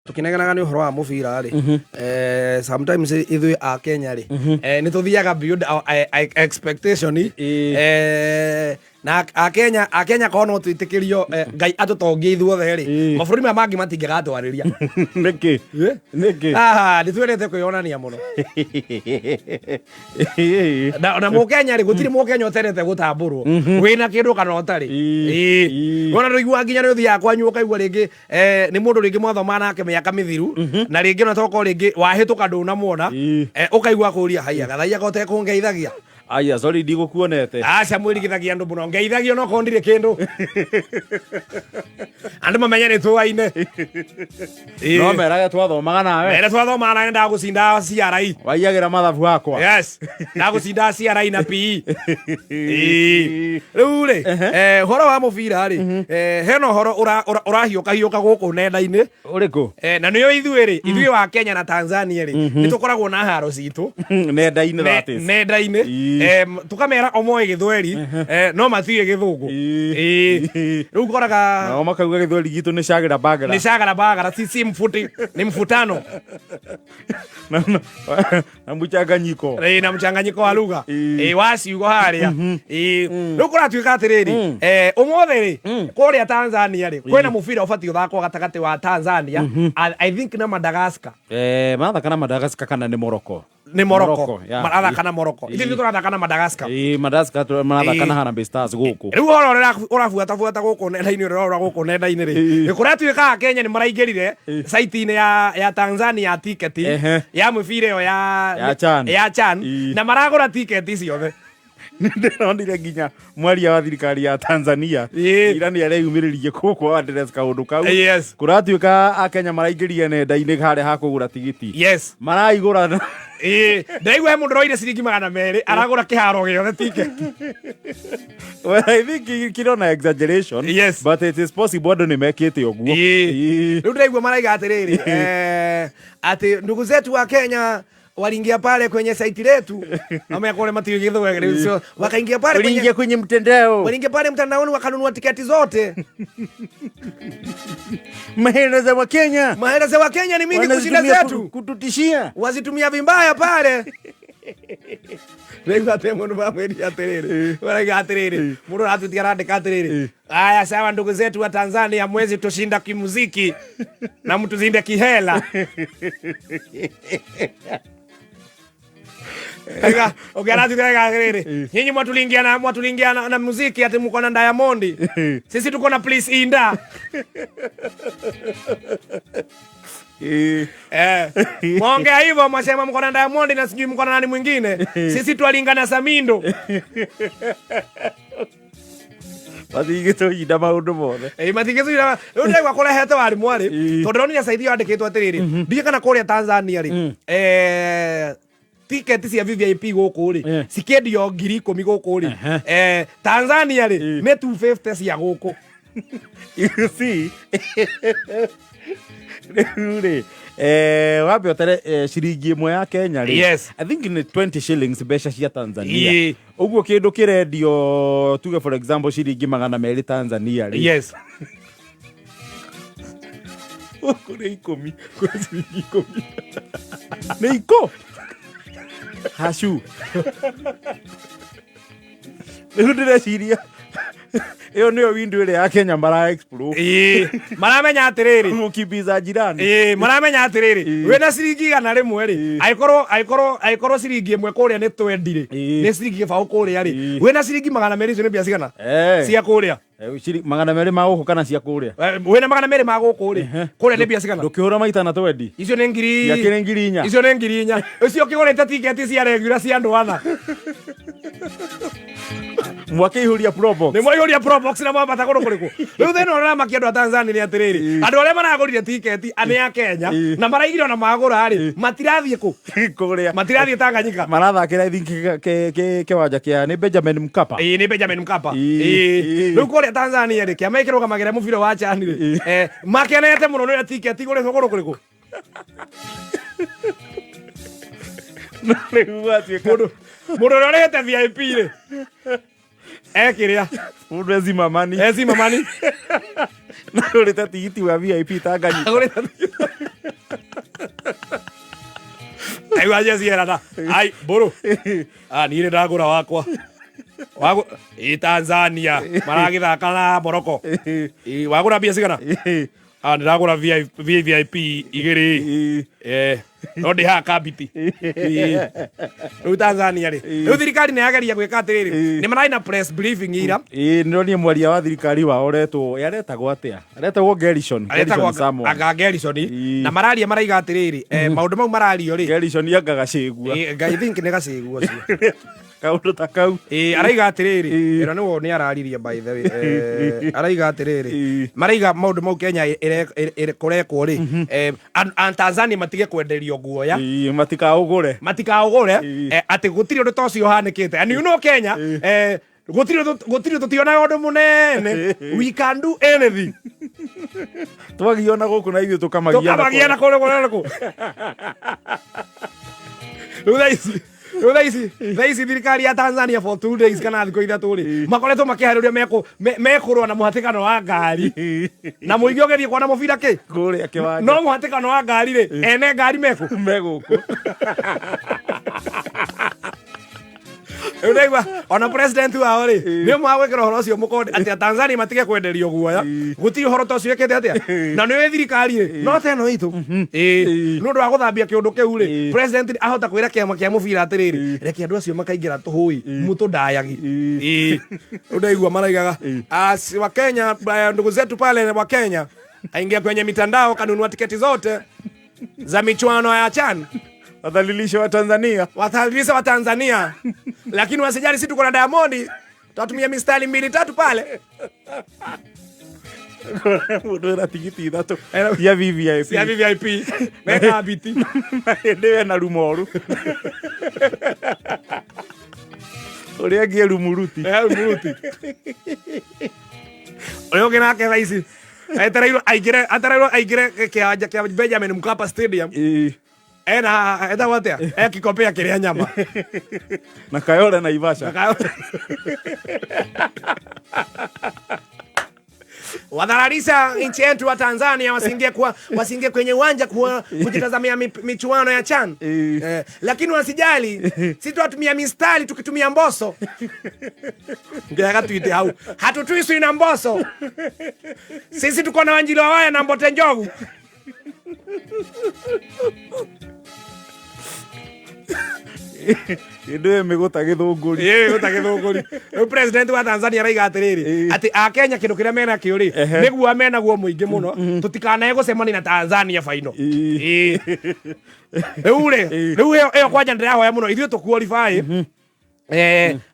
Tukinegenaga nĩ ũhoro wa mũbira rĩ, sometimes ithuĩ a Kenya rĩ, nĩ tũthiaga beyond our expectation. Na a Kenya korwo no twĩtĩkĩrio, Ngai atũtongie ithuothe rĩ, mabũrũri maya mangĩ matingĩgatwarĩria. Nĩkĩ? Nĩkĩ? Ah, nĩ twendete kwĩyonania mũno. Na mũkenya rĩ, gũtirĩ mũkenya ũtendete gũtambũrwo, wĩna kĩndũ kana ũtarĩ. Ona ndũiguaga nginya nĩ ũthiaga kwanyu ũkaigua rĩngĩ nĩ mũndũ rĩngĩ mwathoma nake mĩaka mĩthiru, na rĩngĩ ona tokorwo rĩngĩ wahĩtũka ndũnamuona, ũkaigua kũria, "Haiya, gathaia ko tekũngeithagia?" Aya, sorry, ndigũkuonete. Aca, mwĩrigithagia andũ mũno. Ngeithagio no korwo ndirĩ kĩndũ, andũ mamenye nĩ tũaine. No merage twathomaga nawe. Mere twathomaga nawe, ndagũcinda CRE. Waiyagĩra mathabu hakwa. Yes, ndagũcinda CRE na PE. Ĩĩ. Rĩu rĩ, ũhoro wa mũbira rĩ, hena ũhoro ũrahiũkahiũka gũkũ nenda-inĩ. Ũrĩkũ? Na nĩyo ithuĩ rĩ, ithuĩ wa Kenya na Tanzania rĩ, nĩ tũkoragwo na haro citũ nenda-inĩ, that is. Nenda-inĩ. Tũkamera o moĩ gĩthweri, no matiũĩ gĩthũngũ. Ĩĩ. Rĩu ũkoraga Nao makauga gĩthweri gitũ nĩ cagĩra bagara. Nĩ cagara bagara, si mfuti ni mfutano. Na mchanganyiko. Na mchanganyiko wa lugha. Wa ciugo harĩa. Rĩu kũratuĩka atĩrĩrĩ, ũmũthĩ rĩ, kũrĩa Tanzania rĩ, kwĩna mũbira ũbatiĩ ũthakwo gatagatĩ wa Tanzania, I think, na Madagascar. Marathaka na Madagascar kana nĩ Morocco? Nĩ Morocco. Morocco, yeah. Marathaka na Morocco. Ithuĩ tũrathaka na Madagascar. Ĩĩ, Madagascar marathaka na Harambee Stars gũkũ. Rĩu ũhoro ũrĩa ũrabuatabuata gũkũ nenda-inĩ, ũrĩa ũrora gũkũ nenda-inĩ rĩ, nĩ kũratuĩka Kenya nĩ maraingĩrire site-inĩ ya Tanzania ya tiketi ya mũbira ĩyo ya Ya CHAN. Ya CHAN. Na maragũra tiketi ciothe. Nĩ ndĩronire nginya mwaria wa thirikari ya Tanzania ira nĩ areyumĩrĩrie gũkũ address kaũndũ kau. Kũratuĩka akenya maraingĩrire nenda-inĩ harĩa ha kũgũra tigiti. Maraigũra. Ĩĩ, ndĩraigua he mũndũ ũroire ciringi 200 aragũra kĩharo gĩothe tiketi. Well, I think kirona exaggeration. But it is possible andũ nĩ mekĩte ũguo. Rĩu ndĩraigua maraiga atĩrĩrĩ, atĩ ndugu zetu wa Kenya waliingia pale kwenye site letu, amekore matiũ gĩthweri, so wakaingia pale kwenye Uliingia kwenye mtandao. Waliingia pale mtandaoni wakanunua tiketi zote. Mahela za Wakenya. Mahela za Wakenya ni mingi kushinda Wanazitumia zetu. Kututishia. Wazitumia vibaya pale. Rĩu atĩ mũndũ bamwĩria atĩrĩrĩ, maraiga atĩrĩrĩ, mũndũ aratutia arandĩka atĩrĩrĩ, "Haya sawa, ndugu zetu wa Tanzania, mwezi tushinda kimuziki na mtuzinde kihela." Ũngĩaratutia atĩrĩrĩ, "Nyinyi mwatulingia na muziki ati mko na Diamond, sisi tuko na Please Inda." "Mwongea hivyo, mwasema mko na Diamond na sijui mko na nani mwingine, sisi twalingana Samindo." Matingĩtũhinda maũndũ mothe. Matingĩtũhinda. Rĩu ndĩraigua kũrehete wari mwarĩ, tondũ ndĩronire site ĩyo yandĩkĩtwo atĩrĩrĩ, ndiũĩ kana kũrĩa Tanzania rĩ, tiketi cia VVIP gũkũ rĩ, cikĩendio 10,000 gũkũ rĩ, Tanzania rĩ, nĩ 250 cia gũkũ. You see, rĩu rĩ, wambe ũtare, ciringi ĩmwe ya Kenya rĩ, I think nĩ 20 shillings mbeca cia Tanzania. Ũguo kĩndũ kĩrendio, tuge for example, ciringi 200 Tanzania rĩ, gũkũ nĩ 10, kwĩ ciringi 10. Nĩ ikũ hacu. Rĩu ndĩreciria ĩyo nĩyo window ĩrĩa ya Kenya mara explore. Ĩĩ, maramenya atĩrĩrĩ, gũkimbiza jirani. Ĩĩ, maramenya atĩrĩrĩ, wĩna ciringi 100 rĩ, angĩkorwo ciringi 1 kũrĩa nĩ 20 rĩ, nĩ ciringi 20 kũrĩa rĩ, wĩna ciringi 200, icio nĩ mbia cigana cia kũrĩa? 200 ma gũkũ kana cia kũrĩa? Wĩna 200 ma gũkũ rĩ, kũrĩa nĩ mbia cigana? Ndũkĩhũra maita na 20. Icio nĩ ngiri Ciakĩrĩ 4,000. Icio nĩ 4,000. Icio ũkĩgũrĩte tiketi cia regular cia andũ ana. Mwakĩihũria probox. Nĩ mwaihũria probox na mwambata kũndũ kũrĩkũ. Rĩu thĩna ũrĩa ũramakia andũ a Tanzania nĩ atĩrĩrĩ, andũ arĩa maragũrire tiketi nĩ a Kenya, na maraigire ona magũra rĩ, matirathiĩ kũ? Kũrĩa. Matirathiĩ Tanganyika. Marathakĩra, I think, kĩwanja kĩa nĩ Benjamin Mkapa. Ĩĩ, nĩ Benjamin Mkapa. Rĩu kũrĩa Tanzania rĩ, kĩama gĩkĩrũgamagĩrĩra mũbira wa CHAN rĩ, makenete mũno nĩ ũrĩa tiketi igũrĩtwo kũndũ kũrĩkũ. Rĩu gwatuĩka Mũndũ ũrĩa ũrĩhĩte VIP rĩ, ekĩrĩa? Mũndũ ezimamani. Ezimamani. Na ũrĩte tigiti wa VIP Tanganyika. Agũrĩte tigiti. Kaigua jezi erana ai mbũrũ, ah, niĩ nĩ ndagũra wakwa. Ĩ Tanzania maragĩthaka na Morocco. Ĩ, wagũra mbia cigana? Ah, ndĩragũra VIP igĩrĩ. Eh, no ndĩ haha kambiti. Ĩ. Rĩu Tanzania rĩ, rĩu thirikari nĩ yageria gwĩka atĩrĩrĩ, nĩ mararĩ na press briefing ira. Ĩĩ, nĩronire mwaria wa thirikari wao ũretwo, aretagwo atĩa? Aretagwo Gerishon. Aretagwo Gerishon Samuel. anga Gerishon. Na mararia maraiga atĩrĩrĩ, maũndũ mau marario rĩ. Gerishon anga Gacĩgua. Ĩ, I think nĩ Gacĩgua ũcio. Kaũndũ ta kau. Ĩ, araiga atĩrĩrĩ, ĩno nĩwo nĩ araririe by the way. Araiga atĩrĩrĩ, maraiga maũndũ mau Kenya kũrekwo rĩ, Tanzania matige kwenderio guoya. Ĩĩ, matikaũgũre. Matikaũgũre, atĩ gũtirĩ ũndũ ta ũcio ũhanĩkĩte. And you know Kenya, gũtirĩ tũtionaga ũndũ mũnene. We can do anything. Twagio na gũkũ na ithuĩ tũkamagia na Tũkamagia na kũrĩa. kũrĩa kũrĩa kũ. Rĩu thaa ici thirikari ya Tanzania for 2 days kana thikũ 3 rĩ, makoretwo makĩharĩria mekũrũa na mũhatĩkano wa ngari na mũingĩ ũgĩthiĩ kuona mũbira kĩ Kũrĩa kĩwanja. No mũhatĩkano wa ngari rĩ, ene ngari mekũ Me gũkũ. Rĩu ndaigua ona president wao rĩ, nĩ ũmwe wa gwĩkĩra ũhoro ũcio mũkonde atĩ Tanzania matige kwenderio guoya, gũtirĩ ũhoro ta ũcio wĩkĩte atĩa, na nĩ ũĩ thirikari rĩ, no ta ĩno itũ. Ĩĩ, nĩ ũndũ wa gũthambia kĩũndũ kĩu rĩ, president ahota kwĩra kĩama kĩa mũbira atĩrĩrĩ, reke andũ acio makaingĩra tũhũi mũtũndayagi. Ĩĩ, rĩu ndaigua maraigaga, "Ah, si wa Kenya, ndugu zetu pale wa Kenya aingia kwenye mitandao kanunua tiketi zote za michuano ya CHAN Wadhalilishe wa Tanzania. Wathalilisa wa Tanzania, lakini wasijali, si tuko na Diamond, tutatumia mistari mbili tatu pale." Mũndũ wĩna tigiti ithatũ cia VVIP. Cia VVIP meka biti. Hĩndĩ ĩyo ena rumoru. Ũrĩa angĩ rumuruti. Muruti ũrĩa ũngĩ nake thaa ici etereirwo aingĩre kĩwanja kĩa Benjamin Mkapa Stadium. Ena etagwo atĩa, e kikombe akĩrĩa nyama. Na Kayole Naivasha. Wadhararisha nchi yetu wa Tanzania wasiingie kwenye uwanja kujitazamia michuano ya CHAN. Lakini wasijali, si tuwatumia mistari tukitumia Mbosso. Ngiaga tuite hau. Hatutwiswi na Mbosso. Sisi tuko na Wanjiru wa Waya na Mbote Njogu. Hĩndĩ ĩyo mĩgũta gĩthũngũri. Ĩĩ, gũta gĩthũngũri. Rĩu president wa Tanzania araiga atĩrĩrĩ, atĩ akenya kĩndũ kĩrĩa menakĩo rĩ, nĩguo menaguo mũingĩ mũno, tũtikanae gũcemania na Tanzania final. Ĩĩ. Rĩu rĩ, rĩu ĩyo kwanja ndĩrahoya mũno ithuĩ tũ qualify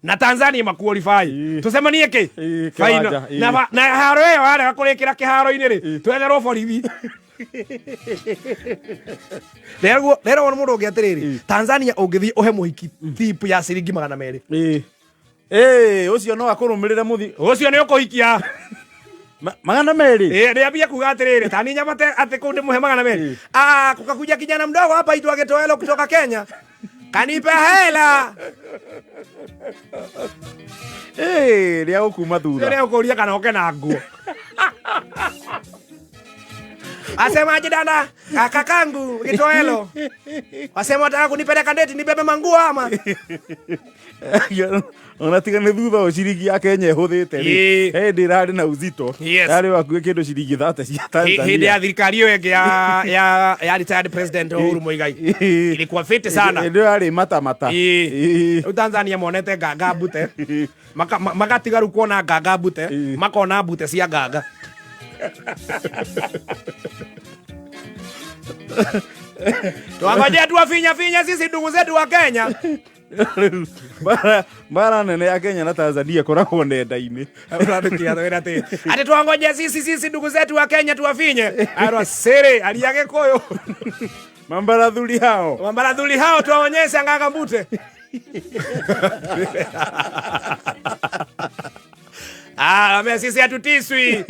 na Tanzania ma qualify, tucemanie kĩ final. Kĩwanja, ĩĩ. Na haro ĩyo yarega kũrĩkĩra kĩharo-inĩ rĩ, twetherwo borithi. Rero wona mũndũ ũngĩ atĩrĩrĩ, Tanzania ũngĩthiĩ ũhe mũhiki tip ya ciringi 200. Ĩĩ. Ĩĩ, ũcio no akũrũmĩrĩre mũthi. Ũcio nĩ ũkũhikia. 200. Ĩĩ, nĩambia kuga atĩrĩrĩ, tani nyamate atĩ kũu ndĩmũhe 200. Ah, kukakuja kijana mdogo hapa aitwa Getoelo kutoka Kenya, kanipe hela. Ĩĩ, rĩa gũkuma thutha. Rĩrĩa ũkũria kana ũke na nguo. Asemaje dada? Kakangu Gitoelo. Wasema wataka kunipeleka date nibebe manguo ama? Ona tiga nĩ thutha å ciringi ya Kenya ĩhũthĩte rĩ, hĩndĩ ĩrarĩ na uzito, yarĩ wakuĩ kĩndũ ciringi 30 cia Hĩndĩ Tanzania. Ya thirikari ĩyo ĩngĩ ya retired president Uhuru Muigai. Ilikuwa fiti sana. Hĩndĩ ĩyo yarĩ matamata. Rĩu Tanzania monete nganga mbute. Magatiga rĩu kuona nganga mbute, makona mbute cia nganga. Twangojea tuwafinya finya sisi ndugu zetu wa Kenya. Rĩu mbara nene ya Kenya na Tanzania ĩkoragwo nenda-inĩ. Ati tuwangoje sisi ndugu zetu wa Kenya tuwafinye. Arwa sere alia Gikuyu. Mambarathuri hao. Mambaradhuli hao tuwaonyeshe nganga mbute. Ah, ambia sisi hatutiswi.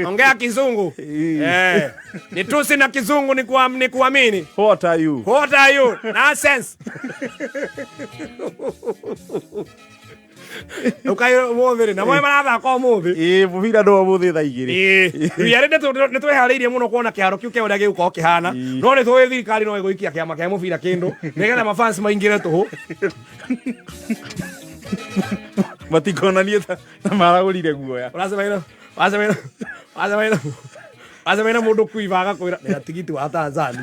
Ongea Kizungu. Ni tusi na Kizungu ni kuamini. What are you? What are you? Nonsense. Ukai umuthi ri na moe marathaka umuthi. Ĩĩ, mũbira nĩ wa ũmũthĩ thaa 2. Ĩĩ, nĩ twĩharĩirie mũno kuona kĩharo kĩu kĩa ũrĩa gĩgũkorwo kĩhana, no nĩ tũĩ thirikari no ĩgũikia kĩama kĩa mũbira kĩndũ nĩgetha mafans maingĩre tũhũ. Matikonanie ta maragũrire guoya. Ũracemania wacemania wacemania wacemania na mũndũ kuiba agakwĩra ndĩna tigiti wa Tanzania.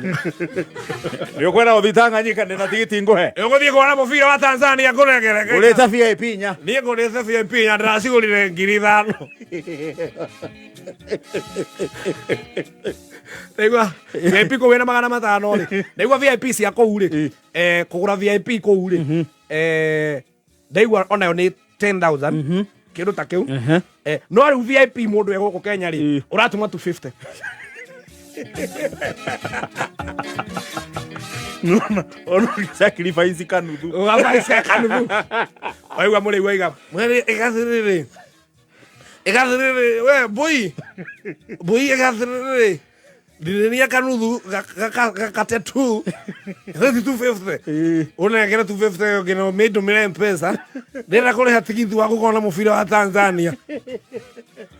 Nĩ ũkwenda gũthiĩ Tanganyika, ndĩna tigiti ngũhe. Ũgũthiĩ kuona mũbira wa Tanzania ngũnengere. Ngũrĩte VIP inya. Niĩ ngũrĩte VIP inya, ndĩracigũrire 5,000. Ndaigua VIP kũu ĩna 500 rĩ, ndaigua VIP cia kũu rĩ, kũgũra VIP kũu rĩ, ndaigua onayo nĩ 10,000 kĩndũ ta kĩu. No rĩu VIP mũndũ e gũkũ Kenya rĩ, ũratũma 250. Ona ũgĩsacrifice kanuthu. Ũgabaca kanuthu. Waigua mũrĩu waiga mwere ĩgathĩrĩrĩ ĩgathĩrĩrĩ we mbũi mbũi ĩgathĩrĩrĩ ndirĩria kanuthu gakate tu rĩthi 250. Ũnengere 250 ĩyo nginya ũmĩndũmĩre Mpesa, ndĩrenda kũrĩha tigiti wa gũkona mũbira wa Tanzania.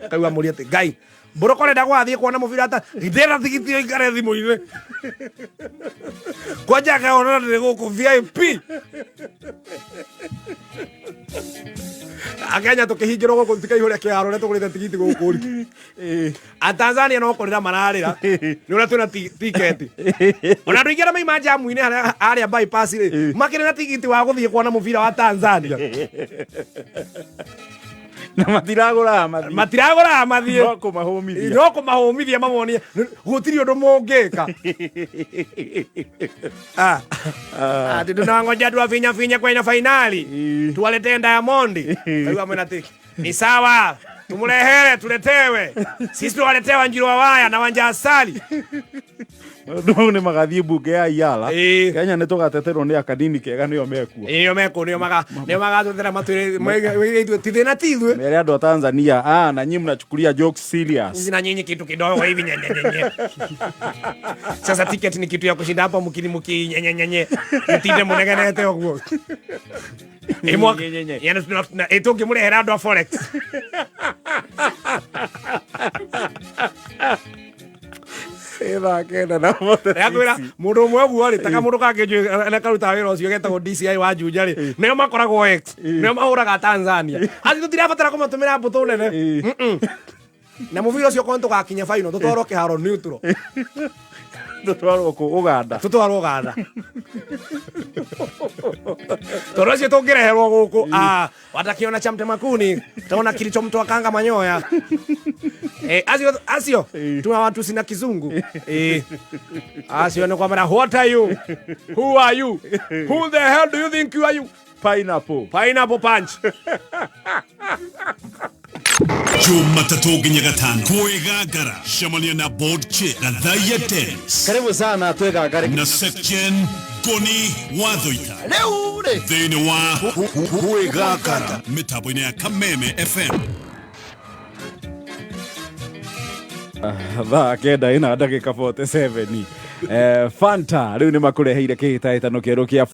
Kaigua mũri atĩ Ngai mbũrũko ũrenda gwathiĩ kuona mũbira wa Tanzania, ndĩrenda tigiti ĩyo ikare thimũ-inĩ kwanja akaona ndĩ gũkũ VIP. Akenya tũkĩhingĩrwo gũkũ tikaihũria kĩharo ũrĩa tũgũrĩte tigiti gũkũ rĩ. Atanzania no kũrĩra mararĩra nĩ ũrĩa twĩna tiketi. Ona andũ aingĩ arĩa maima njamu-inĩ harĩa harĩa bypass rĩ, makĩrĩ na tigiti wa gũthiĩ kuona mũbira wa Tanzania. Na matiragũraga mathiĩ. Matiragũraga mathiĩ. No kũmahũmithia. No kũmahũmithia mamonie gũtirĩ ũndũ mũngĩka. Ah. Ati tunangoja tuwafinya finya kwenye fainali, tuwaletee Diamond. Kaigua mwena tiki ni sawa, tumurehere tuletewe sisi, tuwaletee Wanjiru wa waya na Wanja Asali. Maũndũ mau nĩ magathiĩ mbunge ya Iala. Kenya nĩ tũgateterwo nĩ akanini kega nĩo mekuo. Nĩo mekuo, nĩo maga nĩo magatũtetera matwĩre ithuĩ ti thĩna ti ithuĩ. Mere andũ a Tanzania, ah, na nyinyi mnachukulia jokes serious. Sisi na nyinyi kitu kidogo hivi nyenyenyenye. Sasa ticket ni kitu ya kushinda hapa mkini mki nyenyenyenye. Mtinde munegenete ũguo. Nyenyenyenye. Yani tũngĩmũrehera andũ a forex. Thaa 9 na mote. Yakwĩra mũndũ ũmwe ũguo rĩ, taka mũndũ kangĩ njũĩ karutaga wĩra ũcio getagwo DCI wa Juja rĩ, nĩo makoragwo X, nĩo mahũraga Tanzania. Acio tũtirabatara kũmatũmĩra mbũtũ nene. Na mũbira ũcio korwo tũgakinya final tũtwarwo kĩharo neutral. Tũtwarwo kũ Uganda. Tũtwarwo Uganda. Tondũ acio tũngĩreherwo gũkũ, ah, watakiona cha mtemakuni taona kilichomtoa kanga manyoya. Acio acio tuna watu sina kizungu. Acio nĩ kwamera what are you? Who are you? Who the hell do you think you are you? Pineapple. Pineapple punch. Jumatatũ nginya gatano kwĩgangara cemania na board chair Gathaiya Dennis. Karibu sana twĩgangare. Na Section Ngoni wa Thoita. Rĩu rĩ. Thĩinĩ wa Kwĩgangara. Mĩtambo-inĩ ya Kameme FM. Thaa 9 ĩna ndagĩka 47. Fanta rĩu nĩ makũreheire kĩhĩtahĩtano kĩerũ kĩa